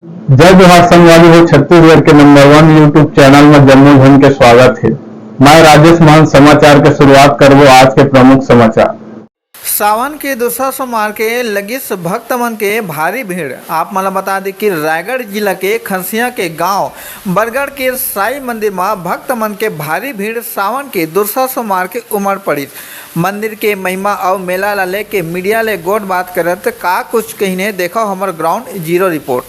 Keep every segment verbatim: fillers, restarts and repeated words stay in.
जय जोहार संगवारी हो, छत्तीसगढ़ के नंबर वन YouTube चैनल में जम्मो झन के स्वागत हे। मैं राजेश महंत समाचार के शुरुआत करबो आज के प्रमुख समाचार। सावन के दूसरा सोमवार के लगिस भक्त मन के भारी भीड़। आप मन ल बता दे कि रायगढ़ जिला के खरसिया के गांव बरगढ़ के साई मंदिर म भक्त मन के भारी भीड़ सावन के दूसरा सोमवार के उमड़ पड़िस। मंदिर के महिमा अउ मेला ला लेके मीडिया ले गोठ बात करत का कुछ कहिने, देखो हमर ग्राउंड जीरो रिपोर्ट।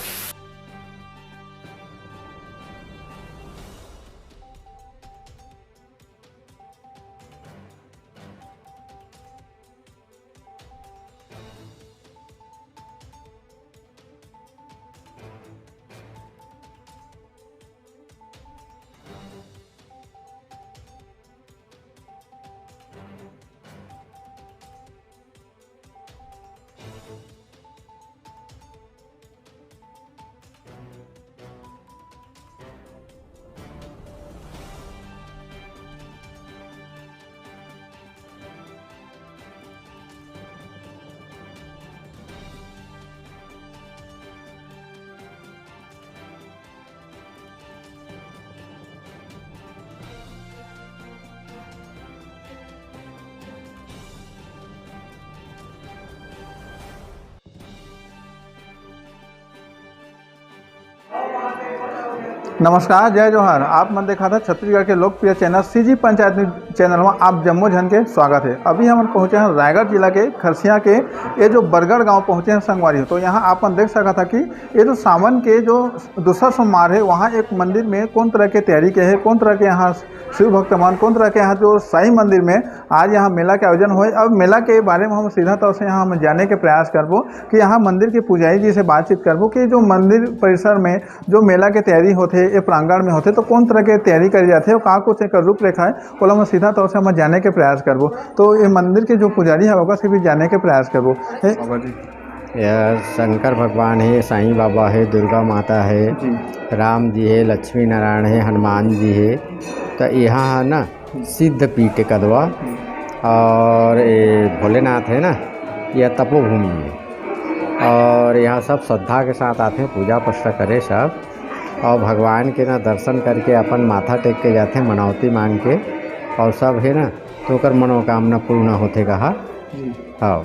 नमस्कार, जय जोहार। आप मन देखा था छत्तीसगढ़ के लोकप्रिय channel CG panchayat news channel में आप जम्मो झन के स्वागत है। अभी हमन पहुंचे हैं रायगढ़ जिला के खरसिया के, ये जो बरगढ़ गांव पहुंचे हैं संगवारी हो। तो यहाँ आप मन देख सकत था कि ये जो सावन के जो दूसरा सोमवार है, वहाँ एक मंदिर में कौन तरह के तैयारी के है, कौन तरह के यहाँ शिव भक्त मन, कौन तरह के यहाँ जो साई मंदिर में आज यहाँ मेला के आयोजन होए। अब मेला के बारे में हम सीधा तौर से यहाँ हम जाने के प्रयास करबो कि यहाँ मंदिर के पुजारी जी से बातचीत करबो कि जो मंदिर परिसर में जो मेला के तैयारी होथे, ये प्रांगण में होथे, तो कौन तरह के तैयारी करी जाथे और का कुछ एकर रूपरेखा है, ओला हम सीधा तौर से हम जाने के प्रयास करबो। तो ये मंदिर के जो पुजारी है, ओकर से भी जाने के प्रयास करबो। हे बाबा जी। यह शंकर भगवान है, साईं बाबा है, दुर्गा माता है, जी। राम जी है, लक्ष्मी नारायण है, हनुमान जी है। तो यहाँ है ना, सिद्ध पीठ कदवा और ये भोलेनाथ है ना, यह तपोभूमि है। और यहाँ सब श्रद्धा के साथ आते हैं, पूजा पाठ करे सब, और भगवान के ना दर्शन करके अपन माथा टेक के जाते हैं, मनौती मांग के, और सब है ना, तो ओकर मनोकामना पूर्ण होथे कहा। जी। हाँ।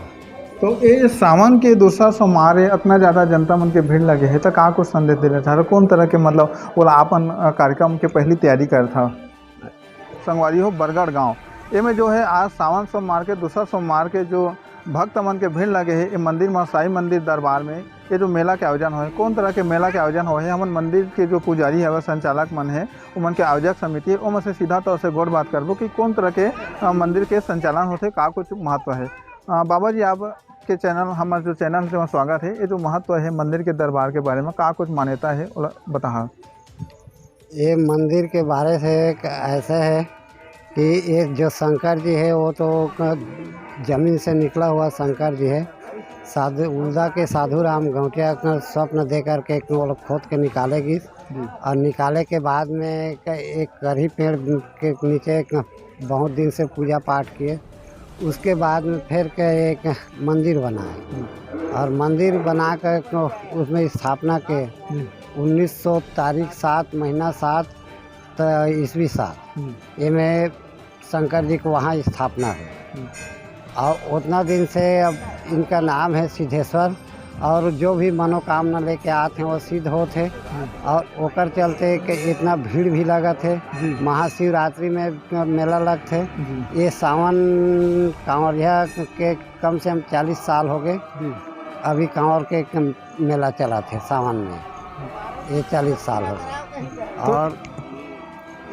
तो ये सावन के दूसरा सोमवार है, इतना ज़्यादा जनता मन के भीड़ लगे है, तो का कुछ संदेश देना चाह रहे, कौन तरह के, मतलब, ओला अपन, अ, कार्यक्रम के पहली तैयारी करत हव? संगवारी हो, बरगढ़ गांव, एमे जो है आज सावन सोमवार के, दूसरा सोमवार के जो भक्त मन के भीड़ लगे है, ये मंदिर में, साई मंदिर दरबार में, ये जो मेला के आयोजन होए, कौन तरह के मेला के आयोजन होए, हमन मंदिर के जो पुजारी हवे, संचालक मन है, उमन के आयोजक समिति है, ओमन से सीधा तौर से गोठ बात करबो कि कौन तरह के, अ, मंदिर के संचालन होथे, का कुछ महत्व है। अ, बाबा जी, आप के चैनल, हमर जो चैनल है, तेमा स्वागत है। ये जो महत्व है मंदिर के दरबार के बारे में, का कुछ मान्यता है, ओला बताहा। ये मंदिर के बारे से एक ऐसा है कि ये जो शंकर जी है, वो तो क-, जमीन से निकला हुआ शंकर जी है। साधु, उलदा के साधु राम गौटिया का स्वप्न दे करके एक वो लोग खोद के निकालेगी। जी। और निकाले के बाद में एक, एक करही पेड़ के नीचे एक बहुत दिन से पूजा पाठ किए। उसके बाद में फिर के एक मंदिर बनाए। हम्म। और मंदिर बना कर उसमें स्थापना के। हम्म। उन्नीस सौ तारीख सात, महीना सात, त ईस्वी सात, हम्म। ये में शंकर जी को वहाँ स्थापना है। हम्म। और उतना दिन से अब इनका नाम है सिद्धेश्वर, और जो भी मनोकामना लेके आते हैं, वो सिद्ध होत है। हम्म। और ओकर चलते के इतना भीड़ भी लगत है। जी। महाशिवरात्रि में मेला लगत है। जी। ये सावन कांवरिया के कम से कम चालीस साल हो गए। जी। अभी कांवर के मेला चलत है सावन में, ये चालीस साल हो गए। तो और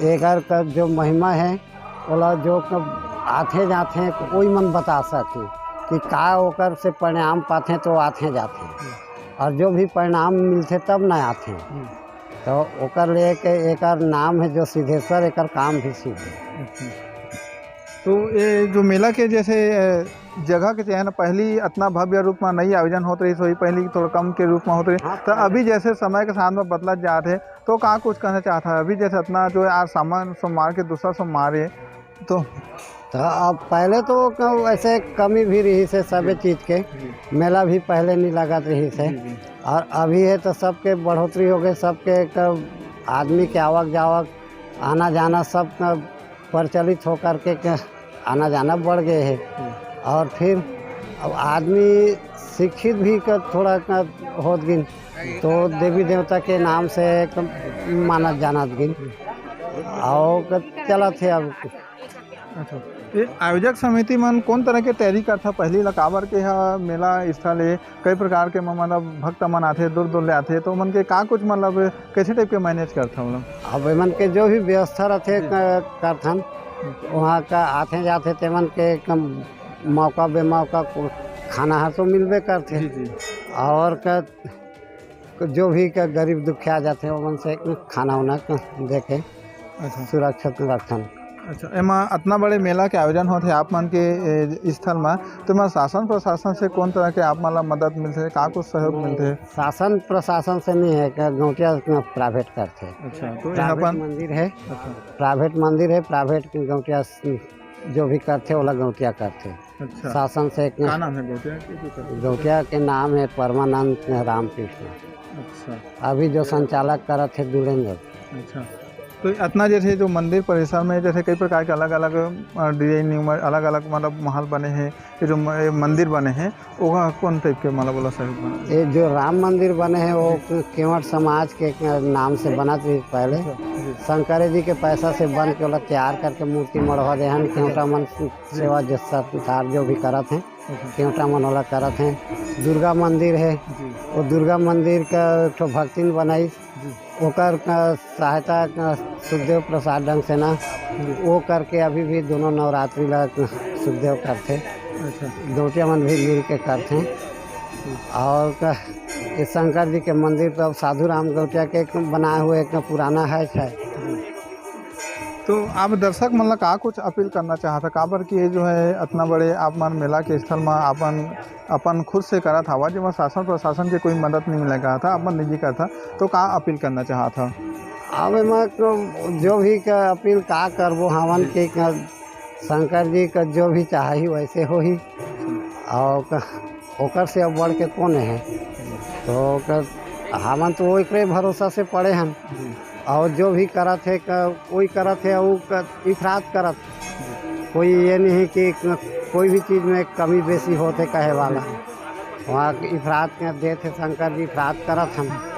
एकर का जो महिमा है, ओला जो क-, आथे जाथे, कोई मन बता सके कि का ओकर से परिणाम पाथे तो आथे जाथे, और जो भी परिणाम मिलथे तब न आथे। हम्म। तो ओकर लिए के एकर नाम है जो सिद्धेश्वर, एकर काम भी सिद्ध है। अच्छा। तो ये जो मेला के जैसे, अ, जगह के चाहे ना, पहली इतना भव्य रूप में नहीं आयोजन होत रही, वही पहली थोड़ा कम के रूप में होत रही, हाँ, तो पहले अभी जैसे समय के साथ में बदलत जात है, तो का कुछ कहना चाहता है? अभी जैसे इतना जो है आज सावन सोमवार के दूसरा सोमवार है, तो तो अब पहले तो क-, ऐसे कमी भी रहिस हे सबे चीज के, मेला भी पहले नहीं लगत रहिस हे। और अभी हे तो सबके बढ़ोतरी हो गए, सबके क-, आदमी के आवक जावक, आना जाना सब क-, प्रचलित होकर के क-, आना जाना बढ़ गए हे। और फिर अब आदमी शिक्षित भी क-, थोड़ा क-, होत गिन, तो देवी देवता के नाम से क-, मानत जानत गिन, और क-, चलत हे अब। अच्छा, ये आयोजक समिति मन कौन तरह के तैयारी करथा? पहली ला काबर के ह मेला स्थल हे, कई प्रकार के म-, मतलब भक्त मन आथे, दूर दूर ले आथे, तो मन के का कुछ, मतलब कैसे टाइप के मैनेज करथा, मतलब? अब एमन के जो भी व्यवस्था रथे, जी। क-, करथन, वहाँ का आथे जाथे, तेमन के कम मौका बेमौका को खाना हर तो मिलबे करथे। जी, जी। और का जो भी का गरीब दुखिया जाथे, ओमन से खाना उना दे के अच्छा। सुरक्षित रखथन। अच्छा, एमा अतना बड़े मेला के आयोजन होथे आप मन के, ए, स्थल मा, तो एमा शासन प्रशासन से कौन तरह के आप मन ला मदद मिलथे, का कुछ सहयोग मिलथे? शासन प्रशासन से नहीं है, का गौटिया प्राइवेट करथे। अच्छा, तो यहाँ प्राइवेट अपन मंदिर है, अच्छा। प्राइवेट मंदिर है, प्राइवेट गौटिया जो भी करथे, ओला गौटिया करथे। अच्छा। शासन से एक का नाम है गौटिया के? जो करथे? गौटिया के नाम है परमानंद रामकृष्ण। अच्छा। अभी जो संचालक करत हे दुलेंद्र। अच्छा। तो अतना जैसे जो मंदिर परिसर में जैसे कई प्रकार के अलग-अलग, अ, डिजाइन, अलग-अलग मतलब महल बने हे, ये जो म-, ये मंदिर बने हे, ओहा कौन टाइप के मतलब ओला सहयोग बना? ये जो राम मंदिर बने हे, वो जी। केवट समाज के नाम से बनत रहिस पहले। अच्छा, जी। शंकर जी के पैसा से बन के ओला तैयार करके मूर्ति मढ़वा दे हन, केवटा मन सेवा जो सरकार जो भी करत हे, अच्छा। केवटा मन ओला करत हे। दुर्गा मंदिर हे, जी। वो दुर्गा मंदिर का एक ठो भक्तिन बनाइस, जी। ओकर का सहायता का सुखदेव प्रसाद डंग से ना, जी। वो करके अभी भी दोनों नवरात्रि ला सुखदेव करथे। अच्छा। गौटिया मन भी मिल के करथे। जी। और का, ये शंकर जी के मंदिर तो अब साधु राम गौटिया के एक बनाए हुए एक पुराना है, है। जी। तो आप दर्शक मन ला का कुछ अपील करना चाहत हा? काबर कि ये जो है अतना बड़े आप मन मेला के स्थल मा अपन, अपन खुद से करत हवा, जेमा शासन प्रशासन के कोई मदद नहीं मिले कहत हा, अपन निजी करत हा, तो का अपील करना चाहत हा? अब एमा तो जो भी का अपील का करबो हमन के, का शंकर जी का जो भी चाही वैसे होही। और का ओकर से अब बढ़ के कौन है? तो ओकर, हमन तो ओकरे भरोसा से पड़े हन। जी। और जो भी करत हे, क-, कोई करत हे, वो क-, इफरात करत। जी। कोई ये नहीं कि क-, कोई भी चीज में कमी बेसी होत हे कहे वाला। वहाँ इफरात के देत हे, शंकर जी इफरात करत हन।